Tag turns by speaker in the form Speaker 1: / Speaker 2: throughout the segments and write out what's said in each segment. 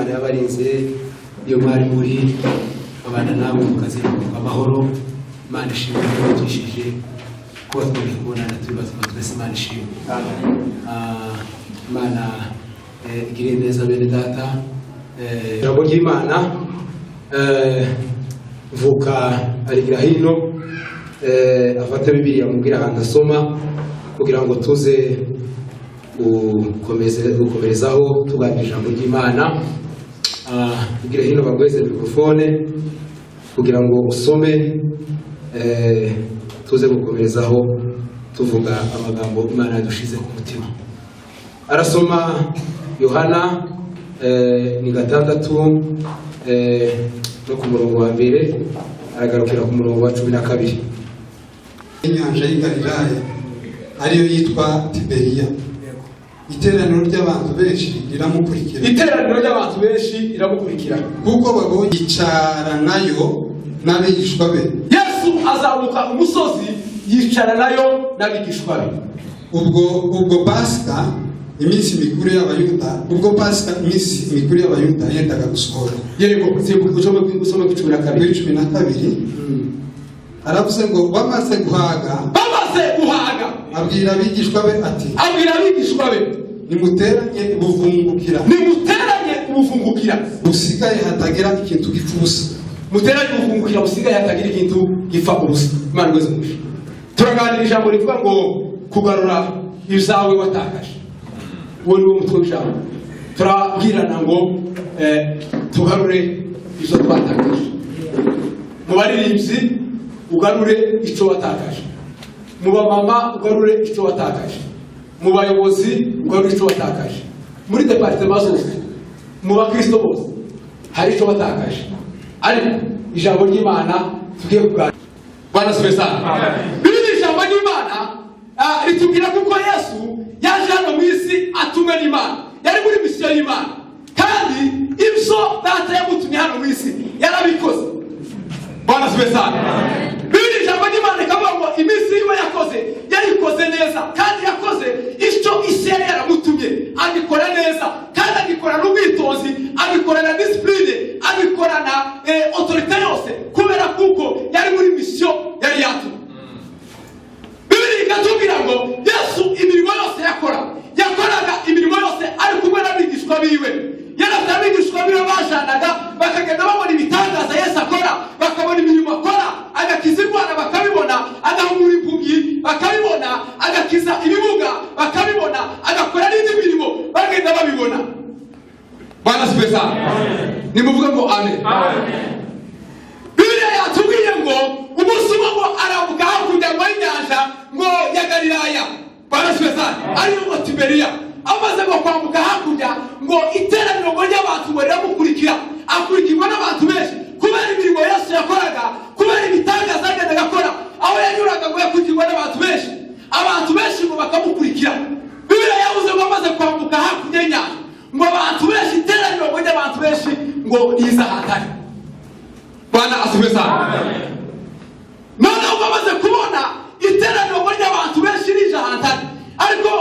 Speaker 1: Imana yabarinze iyo mwari muri babana namwe mukazenguruka amahoro. Imana ishimwe yabigishije kuba twongeye kubonana turi bazima twese. Imana ishimwe. Imana igiriye neza bene data. Ijambo ry'Imana, mvuka arigira hino, afate Bibiliya mubwire ahantu asoma kugira ngo tuze gukomerezaho tuganira ijambo ry'Imana. Igira hino baguheze mikrofone kugira ngo usome, tuze gukomerezaho tuvuga amagambo Imana yadushize ku mutima. Arasoma Yohana, ni 6, no ku murongo wa 1 aragarukira ku murongo wa 12.
Speaker 2: Inyanja y'i Galilaya, ariyo yitwa Tiberiya. Iteraniro ry'abantu benshi riramukurikira.
Speaker 1: Iteraniro ry'abantu benshi riramukurikira.
Speaker 2: Kuko babonye yicaranayo n'abigishwa be.
Speaker 1: Yesu azamuka umusozi yicara nayo n'abigishwa be.
Speaker 2: Ubwo Pasika, iminsi mikuru y'Abayuda, ubwo Pasika, iminsi mikuru y'Abayuda yendaga gusohora.
Speaker 1: Yego, simbuka usome ku 12.
Speaker 2: Kuri 12 aravuze ngo: "Bamaze guhaga,
Speaker 1: Bamaze guhaga,
Speaker 2: abwira abigishwa be ati:
Speaker 1: abwira abigishwa be:
Speaker 2: Nimuteranye ubuvungukira
Speaker 1: Nimuteranye ubuvungukira
Speaker 2: busigaye, hatagira ikintu gipfa ubusa."
Speaker 1: Muteranye ubuvungukira busigaye, hatagira ikintu gipfa ubusa. Imana igweze umugisha. Turaganira ijambo rivuga ngo kugarura ibyawe watakaje. Uwo ni wo mutwe w'ijambo. Turabwirana ngo tugarure ibyo twatakaje. Mu baririmbyi, ugarure icyo watakaje. Mu bamama, ugarure icyo watakaje. Mu bayobozi, ugarure icyo watakaje. Muri département zose, mu bakristo bose, hari icyo watakaje. Ariko ijambo ry'Imana tugiye kuganira, Bwana asifiwe sana. Bibiri, ijambo ry'Imana ritubwira kuko Yesu yaje hano mu isi atumwe n'Imana, yari muri mission y'Imana, kandi ibyo Data yamutumye hano mu isi yarabikoze. Bwana asifiwe sana. Bibiri, ijambo ry'Imana rikavuga ngo iminsi yiwe yakoze yarikoze neza, kandi yakoze icyo isi yari yaramutumye, agikora neza, kandi agikorana ubwitonzi, agikorana discipline, agikorana autorité yose, kubera kuko yari muri mission yari yatumwe. Bibiri ikatubwira ngo Yesu imirimo yose yakora, yakoraga imirimo yose ari kumwe n'abigishwa biwe. Yarafite abigishwa biwe bajanaga, bakagenda babona ibitangaza Yesu akora, bakabona imirimo akora, agakiza indwara bakabibona, agahumura impumyi bakabibona, agakiza ibimuga bakabibona, agakora n'indi mirimo bagenda babibona. Bwana asifiwe sana. Nimuvuge ngo amen. Bibiliya yatubwiye ngo umunsi umwe ngo arambuka hakurya ngo y'inyanja ngo ya Galilaya, Bwana asifiwe sana, ariyo ngo Tiberiya. Amaze ngo kwambuka hakurya, ngo iteraniro ngo ry'abantu ngo riramukurikira, akurikirwa n'abantu benshi kubera imirimo Yesu yakoraga, kubera ibitangaza yagendaga akora. Aho yanyuraga ngo yakurikirwa n'abantu benshi, abantu benshi ngo bakamukurikira. Bibiliya yavuze ngo amaze kwambuka hakurya y'inyanja, ngo abantu benshi, iteraniro ngo ry'abantu benshi ngo riza ahatari. Bwana asifiwe sana. Noneho ngo amaze kubona iteraniro ngo ry'abantu benshi rije ahantu ari, ariko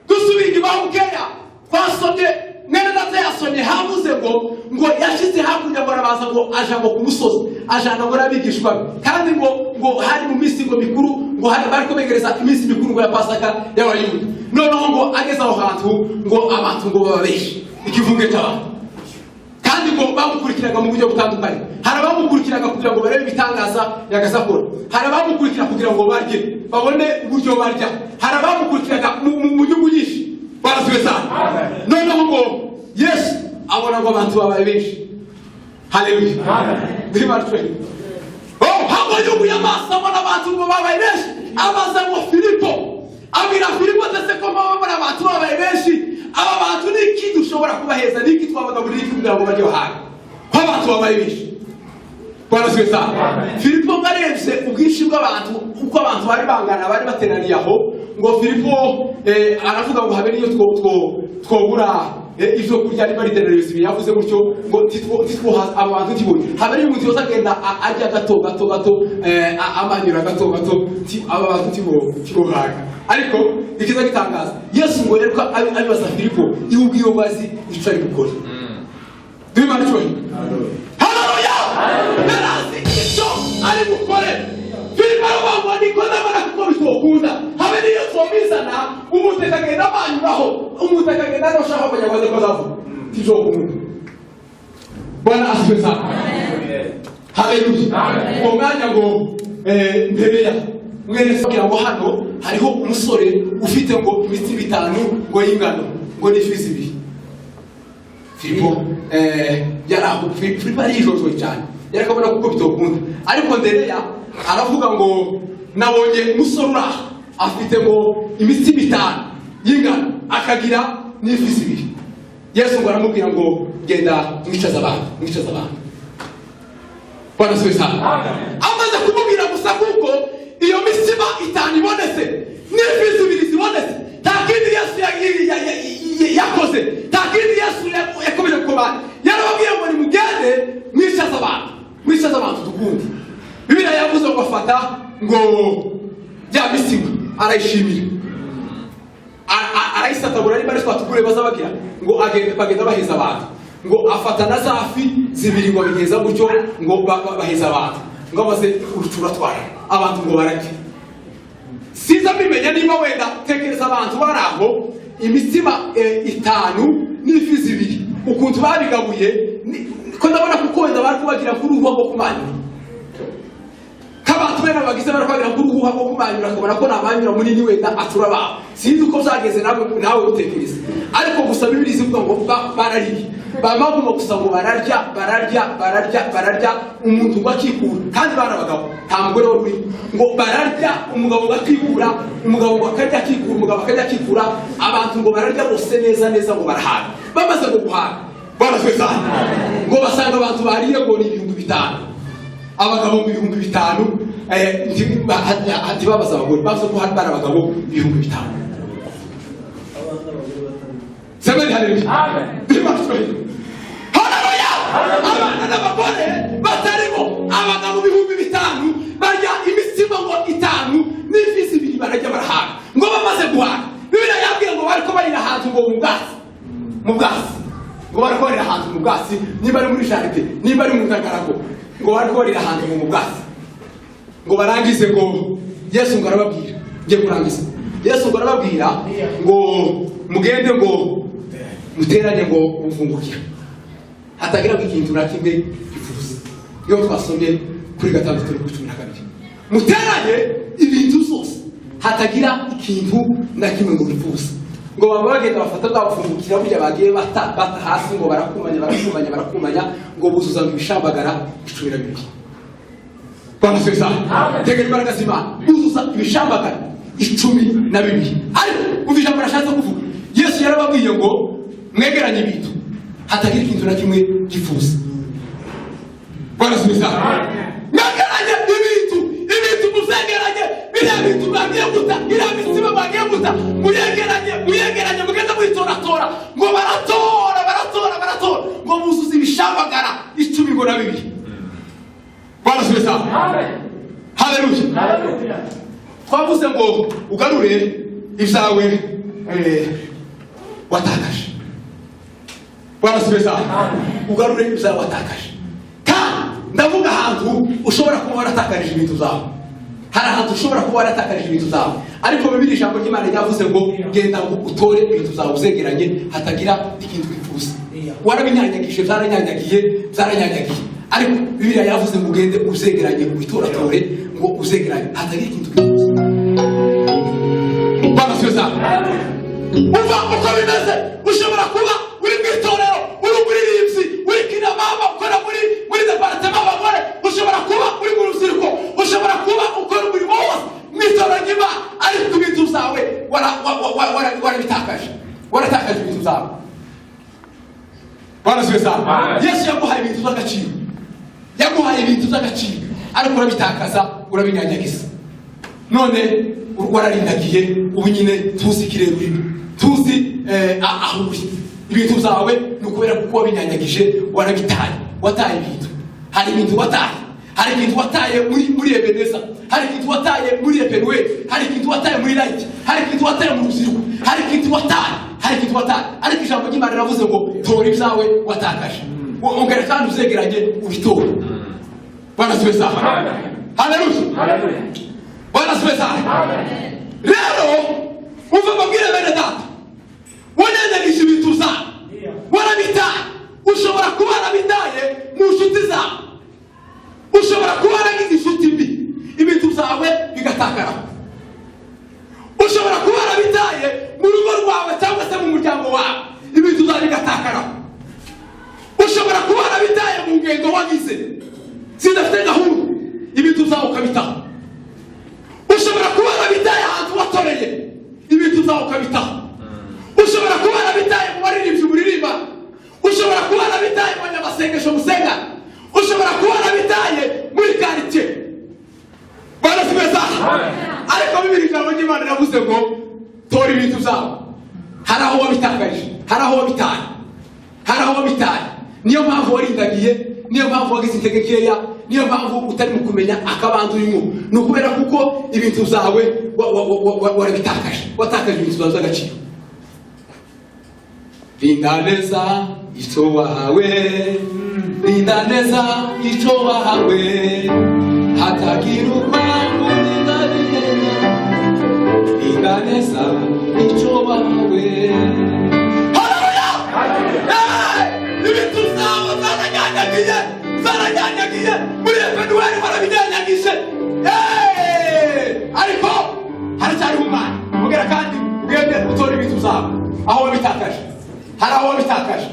Speaker 1: dusubiye inyuma ho bukeya, twasomye, mwene data yasomye, havuze ngo yashyize hakurya, ngo arabaza, ngo aja ngo ku musozi, ajana ngo n'abigishwa be, kandi ngo hari mu minsi ngo mikuru, ngo hari bariko begereza iminsi mikuru ngo ya Pasaka y'Abayuda. Noneho ngo ageze aho hantu, ngo abantu ngo baba benshi, ikivunge cy'abantu, kandi ngo bamukurikiraga mu buryo butandukanye. Hari abamukurikiraga kugira ngo barebe ibitangaza yagasakora, hari abamukurikira kugira ngo barye, babone uburyo barya, hari abamukurikiraga mu nyungu nyinshi. Barasubiye sana. Noneho ngo Yesu abona ngo abantu babaye benshi. Haleluya. Oh, ntabwo yubuye amaso abona abantu ngo babaye benshi, abaza ngo Filipo, abwira Filipo ndetse ko babona abantu babaye benshi, aba bantu ni iki dushobora kubaheza? Ni iki twabagaburira iki kugira ngo bajye bahaga ko abantu babaye benshi? Bwana asifiwe sana. Filipo ngo arebye ubwinshi bw'abantu, uko abantu bari bangana, bari bateraniye aho, ngo Filipo aravuga ngo habe niyo twobura ibyo kurya, niba ari denariyo yavuze gutyo, ngo titwoha aba bantu, tibonye habe niyo umuntu yose agenda arya gato gato gato, amanyura gato gato, aba bantu tibohaga. Ariko ikiza gitangaza, Yesu ngo rero abibaza Filipo, iwe ubwiwe ngo azi icyo ari gukora. Icyubahiro. Haleluya! Yarazi icyo ari bukore. Filipo aravuga ngo niko ndabona kuko bitokunda, habe niyo twomizana, umuntu akagenda amanyuraho, umuntu akagenda anoshaka abanyarwanda ko azavuga tizokunda. Bwana asifiwe sana. Haleluya! Uwo mwanya ngo Ndereya mwene se kugira ngo hano hariho umusore ufite ngo imitsima itanu ngo y'ingano ngo n'ifi zibiri. Filipo yari aho. Filipo arijojoye cyane, yari akabona kuko bitokunda, ariko Ndereya aravuga ngo nabonye umusore uri aha afite ngo imitsima itanu y'ingano, akagira n'ifi zibiri. Yesu ngo aramubwira ngo genda mwicaze abantu, mwicaze abantu. Bwana asifiwe sana. Amaze kumubwira gusa kuko iyo mitsima itanu ibonetse n'ifi zibiri zibonetse, nta kindi Yesu yakoze, nta kindi Yesu yakomeje gukora. Yarababwiye ngo nimugende mwicaze abantu, mwicaze abantu tukundi. Bibiliya yavuze ngo afata ngo ya mitsima, arayishimira, arayisatabura, niba ari twatugure bazabagira ngo agende, bagenda baheza abantu, ngo afata na za fi zibiri, ngo abigeza gutyo, ngo baheza abantu, ngo amaze urucura atwara abantu ngo bararye. Siza mbimenya niba wenda tekereza abantu bari aho, imitsima itanu n'ifi zibiri, ukuntu babigabuye, ko ndabona kuko wenda bari kubagira nk'uruhuha rwo kumanyura, k'abantu bene bagize bari kubagira nk'uruhuha rwo kumanyura, akabona ko namanyura munini wenda acura bawe. Sinzi uko byageze, nawe utekereza, ariko gusa Bibiliya ivuga ngo barariye, bamaguma gusa ngo bararya, bararya, bararya, bararya, umuntu ngo akikura, kandi bari abagabo, nta mugore wari urimo. Ngo bararya, umugabo ngo akikura, umugabo ngo akarya akikura, umugabo akarya akikura, abantu ngo bararya bose neza neza, ngo barahaga. Bamaze ngo guhaga, baratweza, ngo basanga abantu bariye ngo ni 5000, abagabo ngo 5000. Ntibabaza abagore, bavuze ko hari bari abagabo 5000. Semeni haleluya! Haleluya! Abana n'abagore batarimo, abagabo 5000 barya imitsima ngo itanu n'ifi zibiri, bararya, barahaga. Ngo bamaze guhaga, Bibiliya yabwiye ngo bariko barira ahantu ngo mu bwatsi, mu bwatsi, ngo bariko barira ahantu mu bwatsi, niba ari muri jardin, niba ari mu ndagarago, ngo bariko barira ahantu ngo mu bwatsi. Ngo barangize, ngo Yesu ngo arababwira, ngiye kurangiza, Yesu ngo arababwira ngo mugende ngo muteranye ngo ubuvungukira, hatagira ngo ikintu na kimwe gipfuza. Iyo twasomye kuri 6 turi kuri 12, muteranye ibintu zose, hatagira ikintu na kimwe ngo gipfuza. Ngo baba bagenda bafata bwa bufungukira burya bagiye bata bata hasi, ngo barakumanya, barakumanya, barakumanya, ngo buzuza ngo ibishambagara 12. Bwana asifiwe sana. Tegera imbaraga z'Imana, buzuza ibishambagara 12. Ariko umva ijambo nashatse kuvuga: Yesu yarababwiye ngo mwegeranye ibintu, hatagira ikintu na kimwe gipfuza. Bwana asifiwe sana. Mwegeranye ibintu, ibintu muzegeranye, biriya bintu mwagiye guta, iriya mitsima mwagiye guta, muyegeranye, muyegeranye, mugende muyitoratora. Ngo baratora, baratora, baratora, ngo buzuza ibishambagara 12. Bwana asifiwe sana. Haleluya! Twavuze ngo ugarure ibyawe watakaje. Bwana asifiwe sana. Ugarure ibyawe watakaje. Kandi ndavuga ahantu ushobora kuba waratakarije ibintu byawe. Hari ahantu ushobora kuba waratakarije ibintu byawe, ariko Bibiliya, ijambo ry'Imana ryavuze ngo genda ngo utore ibintu byawe, uzegeranye, hatagira ikintu gipfuza. Warabinyanyagije, byaranyanyagiye, byaranyanyagiye, ariko Bibiliya yavuze ngo ugende uzegeranye, ubitoratore, ngo uzegeranye, hatagira ikintu gipfuza. Bwana asifiwe sana. Umva uko bimeze: ushobora kuba uri mu itorero, uri umuririmbyi, uri kinamama, ukora muri département y'abagore, ushobora kuba uri mu rubyiruko, ushobora kuba ukora umurimo wose mu itorero ry'Imana, ariko ibintu byawe warabitakaje, waratakaje ibintu byawe. Bwana asifiwe sana. Yesu yaguhaye ibintu by'agaciro, yaguhaye ibintu by'agaciro, ariko urabitakaza, urabinyanyagiza, none wararindagiye. Ubu nyine tuzi ikirere urimo, tuzi aho uri. Ibintu byawe ni ukubera kuko wabinyanyagije, warabitaye, wataye ibintu. Hari ibintu wataye, hari ikintu wataye muri Ebeneza, hari ikintu wataye muri Epenuweli, hari ikintu wataye muri Light, hari ikintu wataye mu rubyiruko, hari ikintu wataye, hari ikintu wataye, ariko ijambo ry'Imana riravuze ngo tora ibyawe watakaje. Ongera kandi uzegeranye ubitore. Bwana siwe sana. Haleluya. Bwana siwe sana. Rero umva mbabwire, bene data, wanyanyagisha ibintu zawe, warabitaye. Ushobora kuba warabitaye mu nshuti zawe, ushobora kuba waragize inshuti mbi, ibintu byawe bigatakara. Ushobora kuba warabitaye mu rugo rwawe cyangwa se mu muryango wawe, ibintu byawe bigatakara. Ushobora kuba warabitaye mu ngendo wagize zidafite gahunda, ibintu byawe ukabitaho. Ushobora kuba warabitaye ahantu watoreye, ibintu byawe ukabitaho. Ushobora kuba warabitaye mu baririmbyi muririmba, ushobora kuba warabitaye mu banyamasengesho musenga, ushobora kuba warabitaye muri karitsiye. Bwana siwe sana. Ariko Bibiri, ijambo ry'Imana riravuze ngo tora ibintu byawe. Hari aho wabitakarije, hari aho wabitaye, hari aho wabitaye. Niyo mpamvu warindagiye, niyo mpamvu wagize intege nkeya, niyo mpamvu utari mu kumenya akabanza urimo. Ni ukubera kuko ibintu byawe warabitakaje, watakaje ibintu byawe by'agaciro. Rinda neza icyo wahawe, rinda neza icyo wahawe, hatagira ukwambura ingabire. Rinda neza icyo wahawe. Haleluya! Ibintu byawe byaranyanyagiye, byaranyanyagiye muri Epenuweli, barabinyanyagije. Ariko haracyariho umwana. Ugera kandi ugende utore ibintu byawe aho wabitakaje. Hari aho wabitakaje.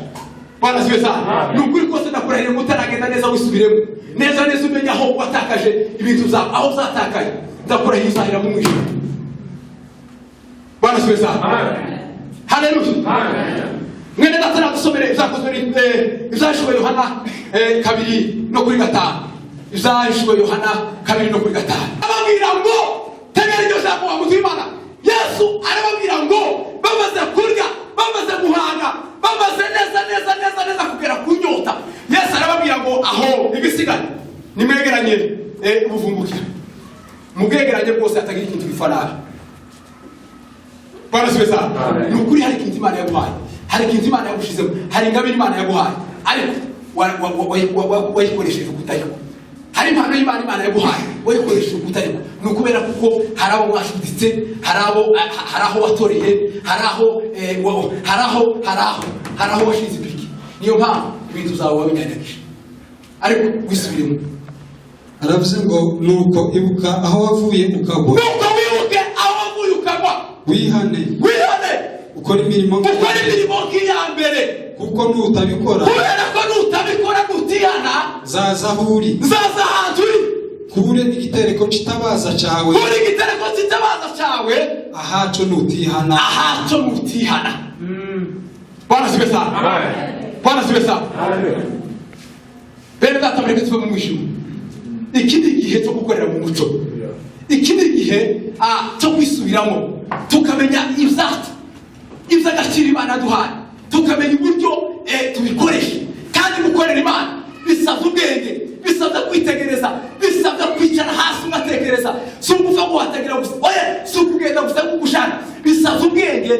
Speaker 1: Bwana siwe sana. Ni ukuri kose, ndakurahira ngo utaragenda neza wisubiremo neza neza, umenye aho watakaje ibintu byawe, aho uzatakaye, ndakurahiye uzahera mu mwijima. Bwana siwe sana. Haleluya. Mwene data, nadusomere Ibyakozwe, Ibyahishuwe Yohana 2 no kuri 5. Ibyahishuwe Yohana 2 no kuri 5. Ababwira ngo tegera iryo jambo wa muntu w'Imana. Yesu arababwira ngo bamaze kurya, bamaze guhaga, bamaze neza neza neza neza kugera ku nyota, Yesu arababwira ngo aho ibisigaye nimwegeranye ubuvumbukira, mubwegeranye bwose, hatagira ikintu gipfa nabi. Bwana siwe sana. Ni ukuri, hari ikintu Imana yaguhaye, hari ikintu Imana yagushizemo, hari ingabire Imana yaguhaye, ariko wayikoresheje ukutariko. Hari impano y'Imana Imana yaguhaye, wayikoresheje ukutariko. Ni ukubera kuko hari abo mwashuditse, hari aho watoreye, hari aho hari aho washize ipiki. Niyo mpamvu ibintu zawe wabinyanyagije, ariko wisubiremo.
Speaker 2: Aravuze ngo: "Nuko ibuka aho wavuye ukagwa."
Speaker 1: Nuko wibuke aho wavuye ukagwa.
Speaker 2: Wihane.
Speaker 1: Wihane.
Speaker 2: Ukora imirimo
Speaker 1: ukora imirimo nk'iya mbere.
Speaker 2: Kuko nutabikora,
Speaker 1: kubera ko nutabikora, nutihana,
Speaker 2: zaza aho uri,
Speaker 1: nzaza ahantu uri,
Speaker 2: kure igitereko c'itabaza cawe,
Speaker 1: kuri igitereko cy'itabaza cyawe,
Speaker 2: ahaco nutihana.
Speaker 1: Ahaco nutihana. Bwana siwe sana. Bwana siwe sana. Bene data, mureke tuve mu mwijima. Iki ni igihe cyo gukorera mu muco. Iki ni igihe cyo kwisubiramo, tukamenya ibyacu, iby'agaciro Imana yaduhaye, tukamenya uburyo tubikoresha. Kandi gukorera Imana bisabye ubwenge, bisabye kwitegereza, bisabye kwicara hasi ugatekereza. Si ugupfa guhatagira gusa, oya, si ukugenda gusa nk'uko ushaka. Bisabye ubwenge,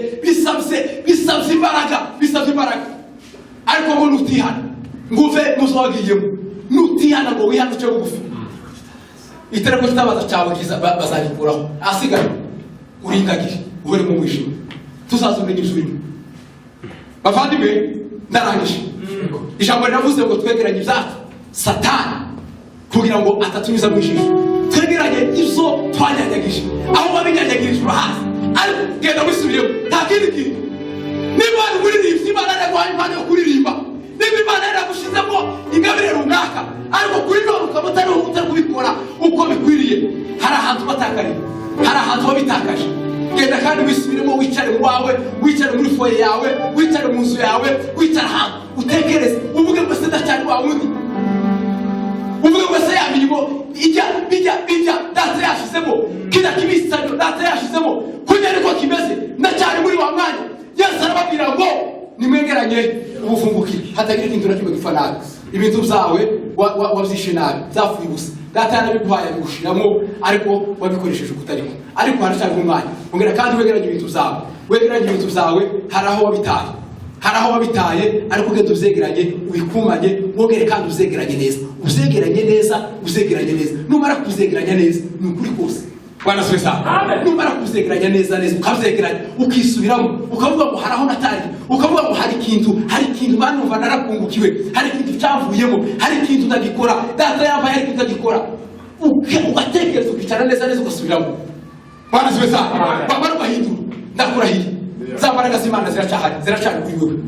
Speaker 1: bisabye imbaraga, bisabye imbaraga. Ariko ngo nutihana ngo uve muzo wagiyemo, nutihana ngo wihane uce bugufi, itereko kitabaza cyawe bazagikuraho, ahasigaye urindagire, uhore mu mwijima, tuzaza umenye ibyo urimo. Bavandimwe, ndarangije. Ijambo riravuze ngo twegeranye ibyacu Satani kugira ngo atatunyuza mu ijisho. Twegeranye ibyo twanyanyagije. Aho wabinyanyagirije urahazi, ariko genda wisubiremo, nta kindi kintu. Niba wari umuririmbyi, Imana yaraguhaye impano yo kuririmba, niba Imana yaragushizemo ingabire runaka, ariko kuri none ukaba utari kubikora uko bikwiriye, hari ahantu watakariye, hari ahantu wabitakaje. Genda kandi wisubiremo, wicare mu wawe, wicare muri foyer yawe, wicare mu nzu yawe, wicare ahantu utekereze, uvuge ngo: "Se ndacyari wa wundi?" Uvuge ngo: "Se ya mirimo ijya bijya bijya data yashizemo, kiriya kibisanyo data yashizemo, kujya niko kimeze? Ndacyari muri wa mwanya?" Yesu arababwira ngo nimwegeranye ubuvungukire, hatagira ikintu na kimwe gipfa nabi. Ibintu byawe wabyishe nabi, byapfuye ubusa. Data yarabiguhaye, abigushiramo, ariko wabikoresheje ukutariko. Ariko haracyariho umwanya. Ongera kandi wegeranye ibintu byawe, wegeranye ibintu byawe. Hari aho wabitaye. Hari aho wabitaye, ariko ugenda uzegeranye, ubikumanye, wongere kandi uzegeranye neza, uzegeranye neza, uzegeranye neza. Numara kuzegeranya neza, ni ukuri kose, Bwana asifiwe sana, numara kuzegeranya neza neza, ukabyegeranya, ukisubiramo, ukavuga ngo hari aho natari, ukavuga ngo hari ikintu banumva narakungukiwe, hari ikintu cyavuyemo, hari ikintu ndagikora, data yambaye, hari ikintu ndagikora. Ugatekereza, ukicara neza neza, ugasubiramo. Bwana asifiwe sana. Wamara ugahindura, ndakurahiye, za mbaraga z'Imana ziracyahari, ziracyari kuri wewe.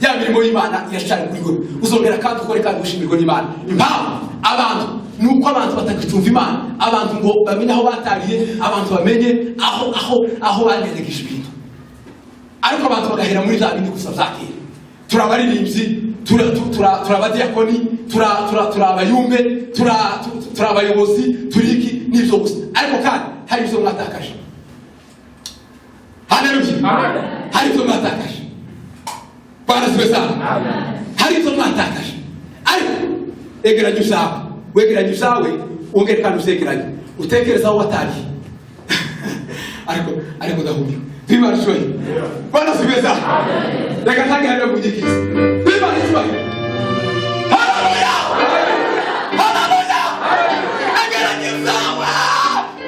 Speaker 1: Ya mirimo y'Imana iracyari kuri wewe. Uzongera kandi ukore kandi ushimirwe n'Imana. Impamvu abantu ni uko abantu batakicumva Imana, abantu ngo bamenye aho batariye, abantu bamenye aho banyanyagije ibintu, ariko abantu bagahera muri bya bindi gusa bya kera. Turi abaririmbyi, turi abadiyakoni, turi abayumbe, turi abayobozi, turi iki n'ibyo gusa, ariko kandi hari ibyo mwatakaje. Haleluya! Hari ibyo mwatakaje. Bwana asifiwe sana. Hari ibyo mwatakaje, ariko egeranya ibyawe, wegeranya ibyawe, wongere kandi uzegeranye, utekereza aho watariye. Ariko ndahumiwe. Twimana icyubahiro. Bwana asifiwe sana. Reka ntange hano kugikiza. Twimana icyubahiro. Haleluya, haleluya! Egeranya ibyawe,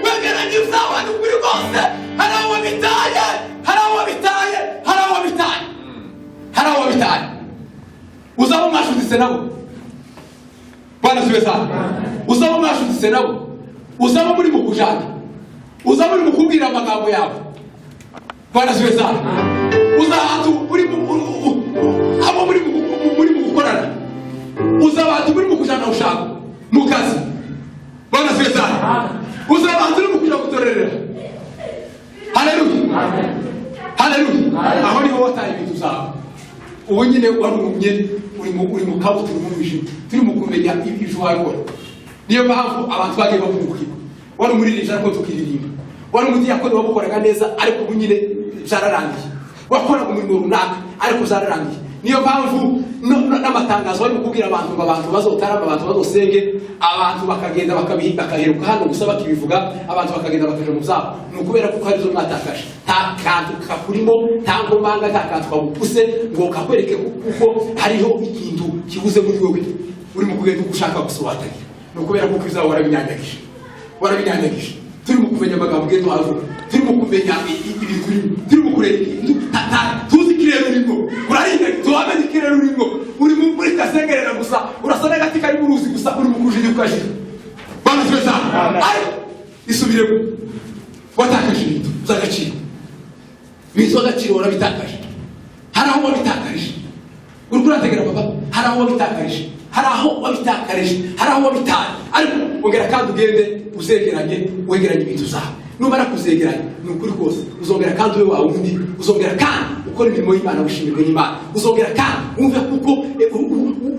Speaker 1: wegeranya ibyawe. Ni ukuri rwose, hari aho wabitaye, hari aho wabitaye, hari aho wabitaye, hari aho wabitaye. Uzaba mwashuditse nabo. Bwana asifiwe sana. Uzaba mwashuditse nabo, uzaba muri mu kujana, uzaba uri mu kubwira amagambo yawe. Bwana asifiwe sana. Uza ahantu uri mu abo muri mu gukorana, uza abantu muri mu kujana ushaka mu kazi. Bwana asifiwe sana. Uza abantu uri mu kuja gutorerera. Haleluya, haleluya! Aho niho wataye ibintu zawe. Ubu nyine warumye, uri mu kabuto, uri mu mwijima, turi mu kumenya ibyo wabikora. Niyo mpamvu abantu bagiye bakungukirwa. Wari umuririmbyi ariko tukiririmba, wari umudiyakoni wabukoraga neza, ariko ubu nyine byararangiye. Wakoraga umurimo runaka, ariko byararangiye. Niyo mpamvu n'amatangazo bari kubwira abantu ngo abantu bazotarama, abantu bazosenge, abantu bakagenda bakaheruka hano gusa bakibivuga, abantu bakagenda bakaja mu byabo. Ni ukubera kuko hari ibyo mwatakaje. Nta kantu kakurimo, nta ngomanga, nta kantu kagupuse ngo kakwereke kuko hariho ikintu kibuze muri wowe. Urimo kugenda uko ushaka gusa, watagira. Ni ukubera kuko ibyawe warabinyanyagije, warabinyanyagije. Turi mu kumenya amagambo ugenda wavuga, turi mu kumenya ibintu urimo, turi mu kureba ibintu tuzi ikirere urimo urarinda, tuwamenye ikirere urimo. Uri muri kasengerera gusa, urasa n'agati kari mu ruzi gusa, uri mu kujinya ukajira. Bwana asifiwe sana. Ariko isubiremo, watakaje ibintu by'agaciro, ibintu by'agaciro warabitakaje. Hari aho wabitakarije. Uri kurategera papa, hari aho wabitakarije, hari aho wabitakarije, hari aho wabitaye. Ariko ongera kandi ugende uzegeranye, wegeranye ibintu zawe. Numara kuzegeranya, ni ukuri kose, uzongera kandi ube wawe undi, uzongera kandi ukora imirimo y'Imana wishimirwe n'Imana, uzongera kandi wumve kuko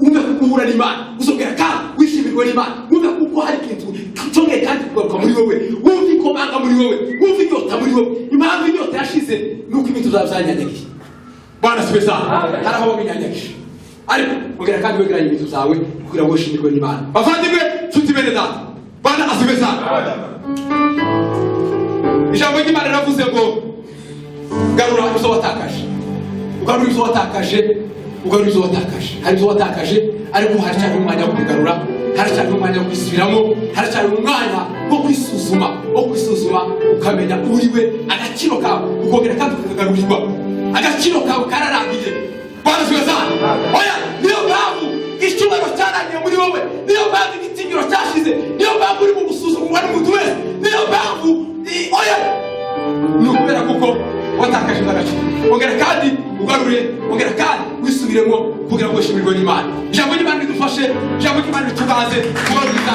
Speaker 1: wumve kuko uhura n'Imana, uzongera kandi wishimirwe n'Imana, wumve kuko hari ikintu cyongeye kandi kugaruka muri wowe, wumve ikomanga muri wowe, wumve inyota muri wowe. Impamvu inyota yashize ni uko ibintu zawe byanyanyagiye. Bwana asifiwe sana. Hari aho wabinyanyagije, ariko ongera kandi wegeranye ibintu byawe kugira ngo wishimirwe n'Imana. Bavandimwe, nshuti, bene data, Bwana asifiwe sana. Ijambo ry'Imana riravuze ngo garura ibyo watakaje, ugarura ibyo watakaje, ugarura ibyo watakaje. Hari ibyo watakaje, ariko haracyari umwanya wo kubigarura, haracyari umwanya wo kwisubiramo, haracyari umwanya wo kwisuzuma, ukamenya uriwe, agaciro kawe ukongera kandi ukakagarurirwa. Agaciro kawe kararangiye. Bwana asifiwe sana. Oya, niyo mpamvu icyubahiro cyarangiye muri wowe, niyo mpamvu igitinyiro cyashize, niyo mpamvu uri mu gusuzumwa n'umuntu wese, niyo mpamvu oya, ni ukubera kuko watakaje agaciro. Ongera kandi ugarure, ongera kandi wisubiremo kugira ngo wishimirwe n'Imana. Ijambo ry'Imana ridufashe, ijambo ry'Imana rituganze kugarura.